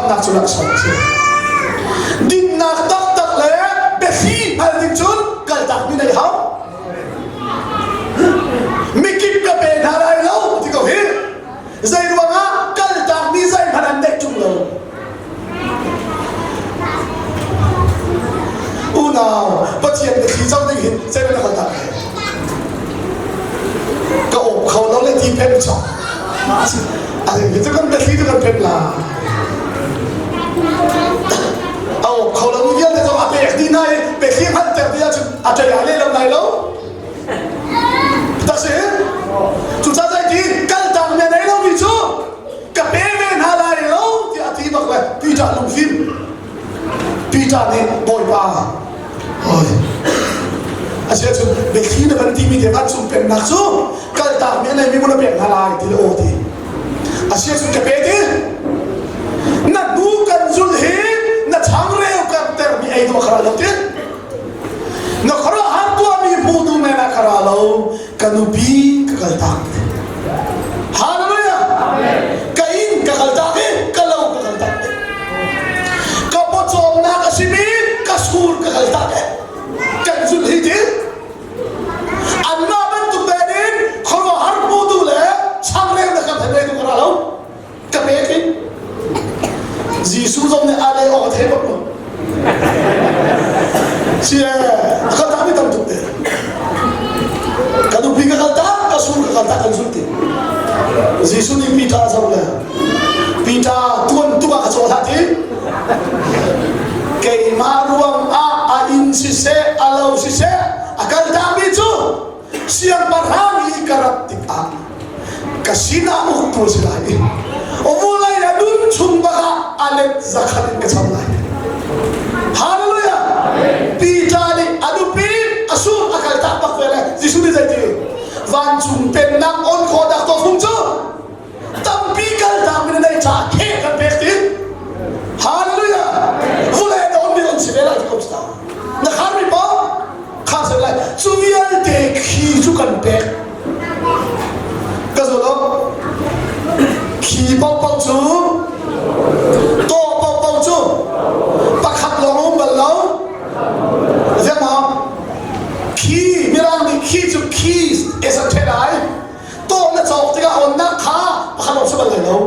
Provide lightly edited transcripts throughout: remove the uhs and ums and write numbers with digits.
Khamnak cu laksawng a si. Dinnak taktak le biathli hngal ding cun kaltak mi nei hau. Mikip ka pe hna lai lo ti ko hi. Zei ruangah kaltak mi zeihmanh an neih ṭung lo. Unau, Pathian biathli co ding hin zeidah na kaltak he? Ka awp kho lo le ti phem chok. Ani cu kan biathli cu kan phem la. A awp kho lo mi vialte zong a pek dih na i biathli hngalhter ti ahcun a ṭei ah leh lo lai lo. Tak si? Cucaah zeiti kaltak mi a nei lomi cu ka pe ve hna lai lo tiah a ti bak le Peter lungfim. Peter nih Bawipa oi a si ahcun biathli na van timi te vancung pennak cu kaltak mi a neimi mun a pek hna lai ti le aw ti. A si ahcun ka pe ti. Na hnu kan zul hi na changreu karter mi ei dawh kha lo ti. Na khuaruahhar tuahmi hmu du men ah ka ra lo, ka nupi ka kaltak. Hallelujah! Ka inn ka kaltak i ka lo ka kaltak. Ka pawcawmnak a simi ka sur ka kaltak i kan zulh hi ti. Anmah bantuk tein in khuaruahhar hmu du le changreu na kan he du ka ra lo. Ka pek in Jesuh zong nih a leh awk a thei bak lo. Si a kal tak mi tam tuk te. Ka nupi ka kal tak, ka sur ka kal tak kan zul ti. Jesuh nih Peter a zoh le Peter tuan tuk ah ka caw hlah ti. Keimah ruang ah a inn siseh, a lo siseh, a kal tak mi cu siangpahrang i ka rat tikah ka sinah uktu a si lai i vulei a nun chung bakah a let zakhat in ka cham lai. Hallelujah! Peter nih a nupi a sur a kal tak bak ve le Jesuh nih zeiti vancung pennak on khawh dak to fung cu tampi kal tak mi na nei caah kheh kan pek ti. Hallelujah! Vulei na on mi on si ve lai ti ko na khar mi pa kha se lai cu vialte khi cu kan pek ka zo lo khi paohpaoh cu taw paohpaoh cu pakhat lawng um bal lo ziangmah khi mirang nih khi cu khi es an ṭhe lai tawh na cawk tikah onnak kha pakhat lawng si bal lai lo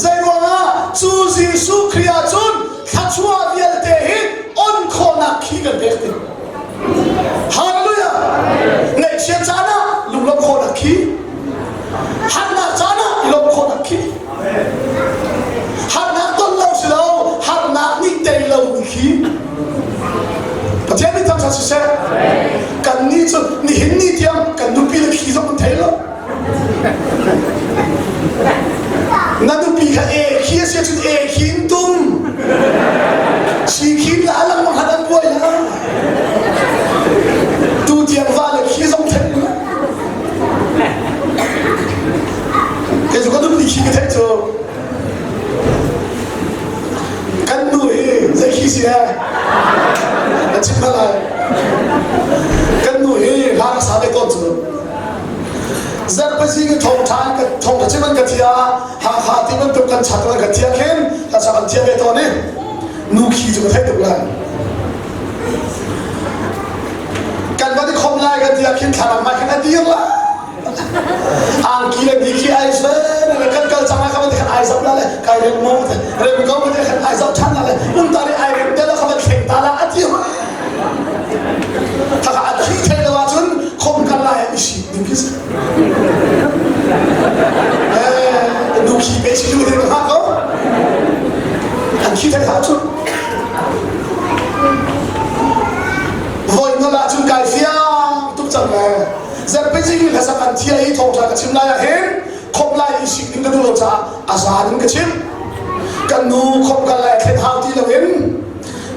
zei ruangah cu Jesuh Khrih ah cun thluachuah vialte hi on khawhnak khi kan pek ti Hallelujah ngaihchiat caan ah lunglawmh khawhnak khi harnak caan ah i lawmh khawhnak khi harnak ton lo si lo harnak nih tei lo mi khi Pathian nih thangṭhat siseh kan nih cu nihin ni tiang kan nupi le khi zong kan thei lo na nupi kha e khi a si cun e khi in tum si khi la lang mang han an buai la tu tiang va le khi zong thei lo kei cu ka nupi khi ka theih cu Kan nu hi zei khi si he? Na chim hna lai. Kan nu hi hla ka sa ve tawn cu. Zarhpazing i thawngṭha ka thawngṭha chim an ka thia, Hakha ti bantuk kan chak an ka thia khin, ka chak an thia ve tawn i nu khi cu ka theih tuk lai. Kan van i khom lai kan ti ah khin thlarang mai khin a dir la. Angki le ni khi ai sven le kan kal cang ah kha khan ai zap la le kai rem mo te rem ko te khan ai zap than la le um ta le ai rem te la kha thleng ta la ati ta kha a thi thei lo ahcun khom kan lai i si ding khi eh nu khi pe si lu te ha ko an khi thei ha chu voi na la chun kai fiang tuk cang le Zarhpizing in hlasak an thia i thawngṭha ka chim lai ah hin khop lai i sik ding ka duh lo caah a zan in ka chim. Kan nu khop kal lai thlen hau ti loin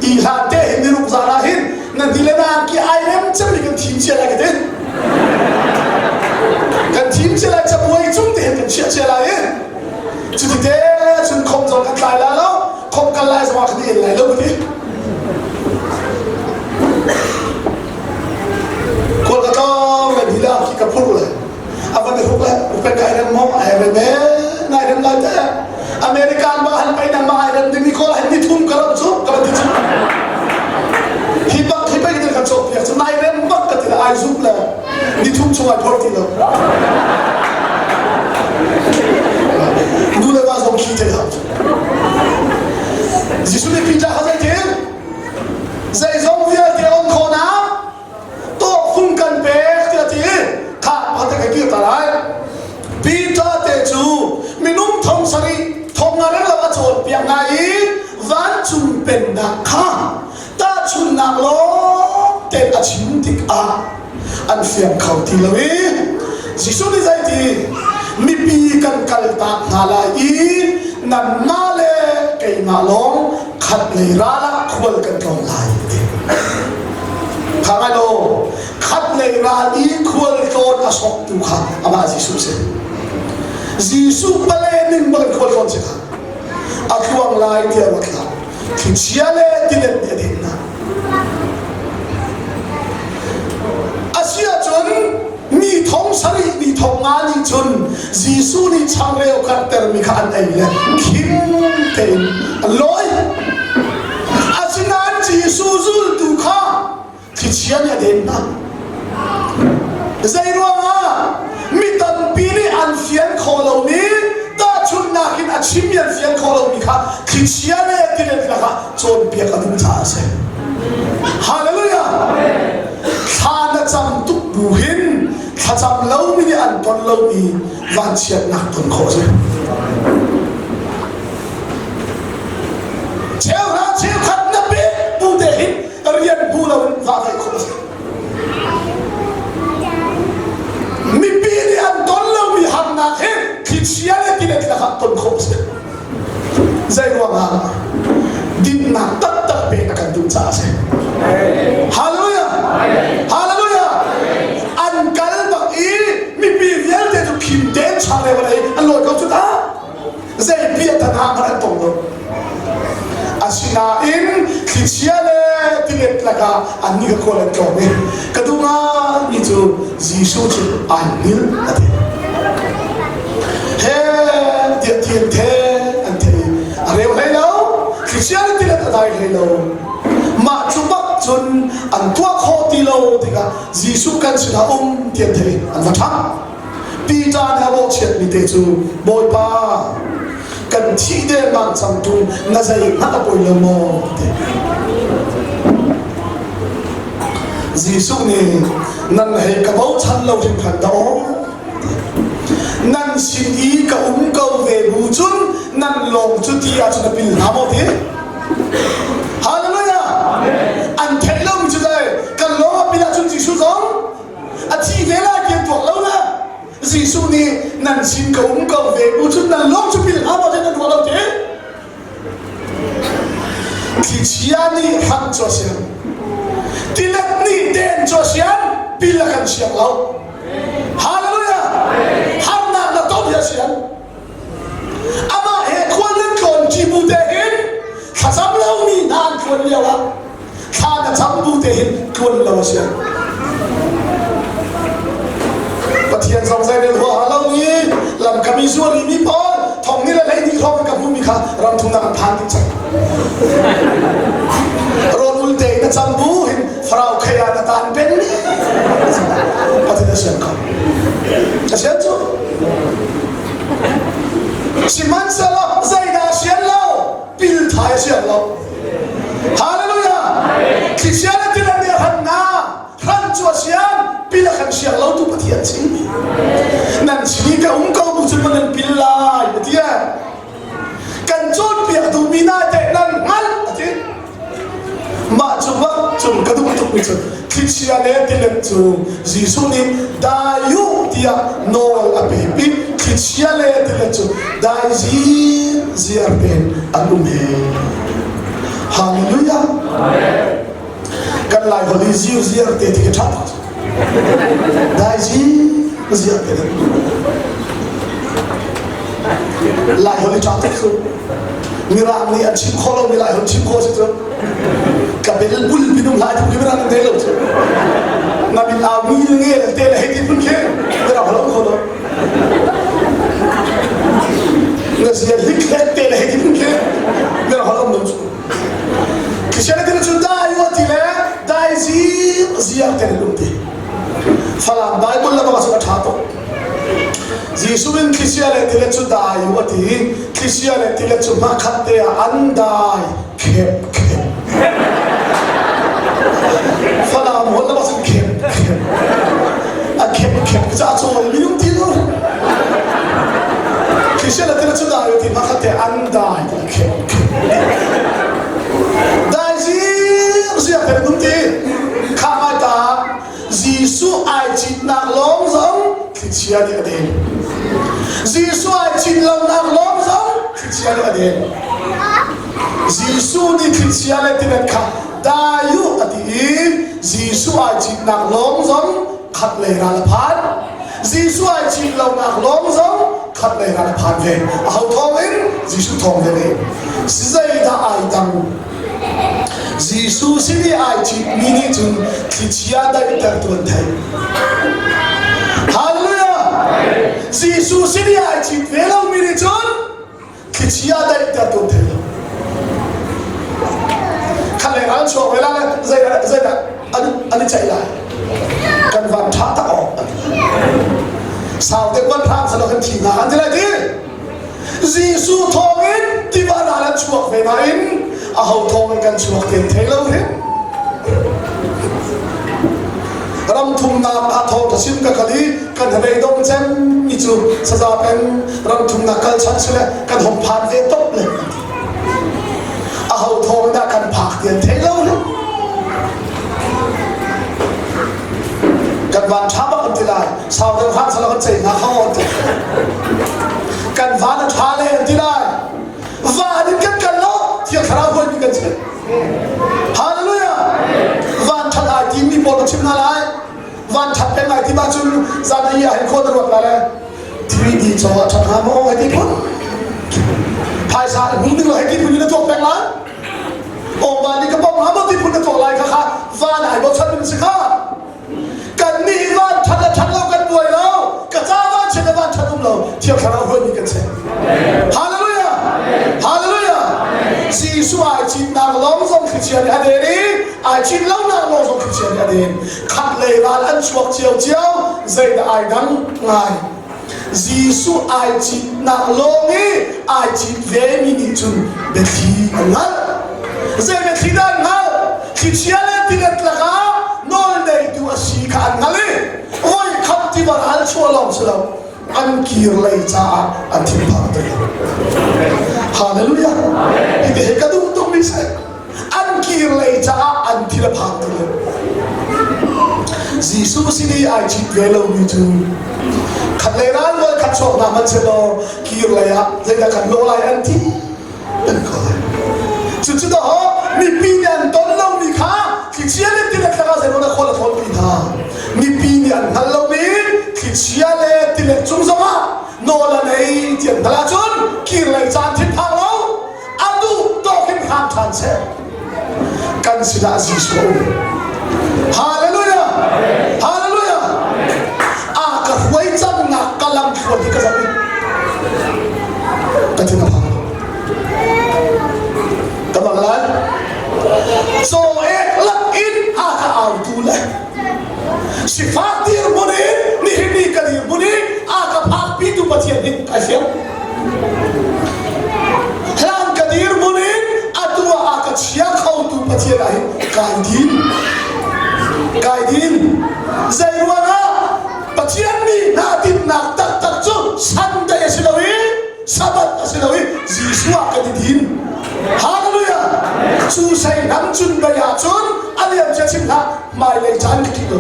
i hlan te hin niruk zan ah hin nan ti le nang ki ai rem cemmi kan thim cia lai ka ti. Kan thim cia lai cabuai cung te hin kan chiah cia lai i cuti te cun khom zong kan tlai la lo khom kal lai zong ah kan i el lai lo ka ti. Khual ka tlawng le lila khi ka phur le a van i hruk le upen kai rem maw ai rem e nai rem lai te American bang. bang han pei nangmah ai rem dingmi kawl han ni thum ka ram cu ka van ti cu. Hi bak hi pei kan cawk piak cu nai rem bak ka ti le ai zup le ni thum chung ai phor ti lo. Nu le va zong khi te hau. Jesuh nih Peter kha zeitin? Zeizong vialte on khawhnak tawhfung kan pek tiah ti kha pate kai kir ta lai. Peter te cu minung thong sarih thong nga reng lo a cawnpiak hna i vancung pennak kha tahchunhnak lawng tein a chim tikah an fiang kho ti lo i Jesuh nih zeiti mipi kan kaltak hna lai i nanmah le keimah lawng khat lei ral ah khual kan tlawng lai ti. Kha ngai law khat lei ral i khual tlawn a soktu kha amah Jesuh si. Jesuh pale ning bak in khual tlawn si kha a tluang lai tiah ruat hlah. Thlichia le tilet nih a din hna. Asiahcun mi thong sarih mi thong nga nih cun Jesuh nih changreu karhtermi kha an ei le khim tein an lawi. Asinain Jesuh zultu kha thlichia nih a den hna. Zeiruangah mi tampi nih an fian khawh lomi tahchunhnak in a chimmi an fian khawh lomi kha thlichia le tilet lakah cawnpiak a duh caah a si. Hallelujah! Thla na cam tuk bu hin thlacam lomi nih an ton lomi vanchiatnak ton khawh a si. Cheuhra cheukhat na pek bu te hin rian bu loin va theih khawh a si. Mipi nih an ton lomi harnak hi thlichia le tilet lakah ton khawh a si. Zei ruangah dinnak taktak pek a kan duh caah a si. Hallelujah! Hallelujah! An kal bak i mipi vialte cu khim tein changreu an ei an lawi ko cu ta. Zei piahtana hmanh an tong lo. Asinain thlichia le tilet lakah annih kha khual an tlawng i ka duh ngaimi cu Jesuh cu ai hngilh a ti. He tiah ti an the an the i a reu hlei lo thlichia le tilet a dai hlei lo. Mah cu bak cun an tuah khawh ti lo tikah Jesuh kan sinah um ti an theih i an va ṭhang. Peter nih a bawhchiatmi te cu Bawipa kan thih dengmang cang ṭung na zeihmanh a poi lo maw ti. Jesuh nih nan hei ka bochan lo hringhran dah aw nan sin i ka um ko ve bu cun nan lawng cu ti ahcun a pil hnga maw ti Hallelujah an theih lomi cu dai kan lawng a pil ahcun Jesuh zong a thi ve lai ti an tuak lo na Jesuh nih nan sin ka um ko ve u cun nan lawng cu pil hna maw nan ruah lo te thlichia nih hrang cu a siang tilet nih den cu a siang pil a kan siang lo hallelujah harnak na ton hi a siang Amah he khual nan tlawn ṭi bu te hin thlacam lomi hna an tluan lio ah thla na cam bu te hin tluan lo a si. Pathian zong zeirel huaha lo i lamkam i zuar i mi pawl thong ni le hleihnih hrawng ka hmuhmi kha ram thumnak an phan dih cang. Rawl ul te na cam bu hin farau khei ah na tan peng Pathian a sian ko. A sian cu. Sihmanhsehlaw zeidah a sian lo? Pil thai a sian lo. Hallelujah! Thlichia le tilet nih a hran na, hran cu a sian, pil a kan siang lo tu Pathian si. Nan sin i ka um ko bu cun ma nan pil lai, a ti. Kan cawnpiak duhmi na teh nan hngalh, a ti. Mah cu bak cun ka duh tukmi cu thlichia le tilet cu Jesuh nih dai u tiah nawl a pek i thlichia le tilet cu dai ziar tein an um he. Hallelujah. Kan Lai holh i ziar ziar te ti ka ṭha tuk. Dai ziar te Lai holh i ṭha tuk cu. Mirang nih an chim khawh lomi Lai holh chim khawh si cu. Ka bel bul pinum lai phun khi mirang an te lo cu. Na min au mi nge le te le hei ti phun khi mirang holh um kho lo. Na zia hlik hlek te le hei ti phun khi. ṭha tuk. Jesuh in thlichia le tilet cu dai u a ti i thlichia le tilet cu hmakhat te ah an dai khep khep. Falam holh na cun khep khep. A khep khep ca cawl minung ti lo. Thlichia le tilet cu dai u ti hmakhat te an dai khep khep. Dai zir zir te nung ti. Kha mai ta Jesuh ai citnak lawng zong thlichia nih a den. Jesuh ai cit lonak lawng zong thlichia nih a den. Jesuh nih thlichia le tilet kha dai u a ti i Jesuh ai citnak lawng zong khat lei ral a phan. Jesuh ai cit lonak lawng zong khat lei ral a phan ve. Aho thawng in? Jesuh thawng ve ve. Zeidah ai dang? Jesuh sin i ai citmi nih cun thlichia daihtertu an theih. Hallelujah! Jesuh sin i ai cit ve lomi nih cun thlichia daihtertu an thei lo. Khat leng an chuak ve lai zeidah zeidah an an i ceih lai. Kan van ṭha tak awk an ti. Sau te van hram salo kan thi hna an ti lai ti. Jesuh thawngin tiva ral an chuak ve nain aho thawngin kan chuak ti an thei lo hi. Ram thumnak ah thawngṭha sim ka kal i kan hnabei dong cem mi cu saza peng ram thumnak kal chan si le kan hong phan ve top le aho thawng dah kan phak ti an thei lo hi. Kan van ṭha bak an ti lai. Sau deuh hlah sala kan ceih hna kho an ti. Kan van a ṭha le an ti lai. Van in kan kal lo, Thiang Thlarau huaimi kan si. Hallelujah! Van ṭhat ai timi pawl ka chim hna lai. Van ṭhat peng ai tim ahcun zan i ah hin khua na ruat la le 3D caw ah ṭhat hnga maw hei ti phun. Phaisa hmu ding lo hei ti phun in na tuak peng lai. Awngvan nih ka pom hnga maw ti phun na tuah lai kha kha van ai bochan ding si kha. Kan nih van that le that lo kan buai lo. Ka ca van chiat le van that um lo. Thiang Thlarau huaimi kan si. Hallelujah! Hallelujah! Jesuh ai citnak lawng zong thlichia nih a den i ai cit lonak lawng zong thlichia nih a den. Khat lei ral an chuak cio cio zeidah ai dang ngai. Jesuh ai citnak lawng i ai cit vemi nih cun biathli an hngalh. Zei biathli dah an hngalh? Thlichia le tilet lakah nawlneitu a si kha an hngalh i voikhat tiva ral chuah lawng si lo an kir lei caah an thinphang ti lo. Hallelujah! Hi hi ka duh tukmi si. An kir lei caah an thil a phang ti lo. Jesuh sin i ai cit ve lomi cu khat lei ral rual khat chuak hna hmanh sehlaw kir lei ah zeidah kan lawh lai an ti an ko lai. Cucu dawh mipi nih an ton lomi kha thlichia le tilet lakah zeimaw na khual a thawnpi hna. Mipi nih an hngal lomi thlichia le tilet cung zongah nawl a nei ti an hngalh ahcun kir lei caan thinphang lo a duh tawk in hram ṭhan seh kan sinah Jesuh a um Hallelujah Hallelujah a ka hruai cangnak ka lam thluan hi ka zoh i ka thin a phang ka bang lai caw ek lak in a ka autu le sifak dirhmun in nihin ni ka dirhmun i a ka phakpitu Pathian hi kai fiang Hlan ka dirhmun in atu ah a ka chia khotu Pathian ah hin kai din. Kai din. Zei ruangah Pathian nih hna dinnak taktak cu Sunday a si lo i Sabbath a si lo i Jesuh ah kan i din. Hallelujah! Cu sei hnam cun bei ahcun a liam cia chim hlah hmailei caan ka ṭih lo.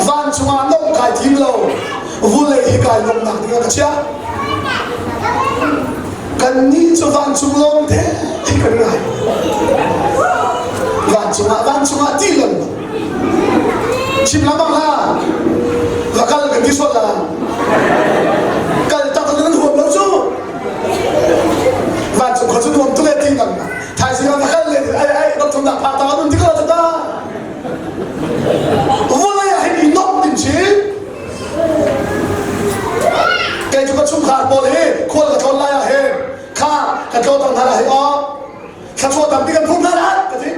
Vancung ah nomh kai tim lo, vulei hi kai nomhnak ding ah ka chiah. Kannih cu vancung lawng te kan ngai. Vancung ah vancung ah ti lengmang. Chim lengmang hlah. Va kal kan ti sual la. Kal tak nan huam lo cu. Vancung khua cu nuam tuk e ti lengmang. Thaizing ah va kal le ai ai ram thumnak phak ta nun ti ko la ta. Vulei ah hin i nomh ding si. Kei cu ka chungkhar pawl hi khual ka tlawn lai ah hin kha ka tlawn hna lai hi aw thluachuah tampi kan phum hna lai ka ti.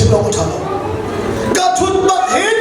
chim lo ka ṭha lo. Ka ṭhut bak hi.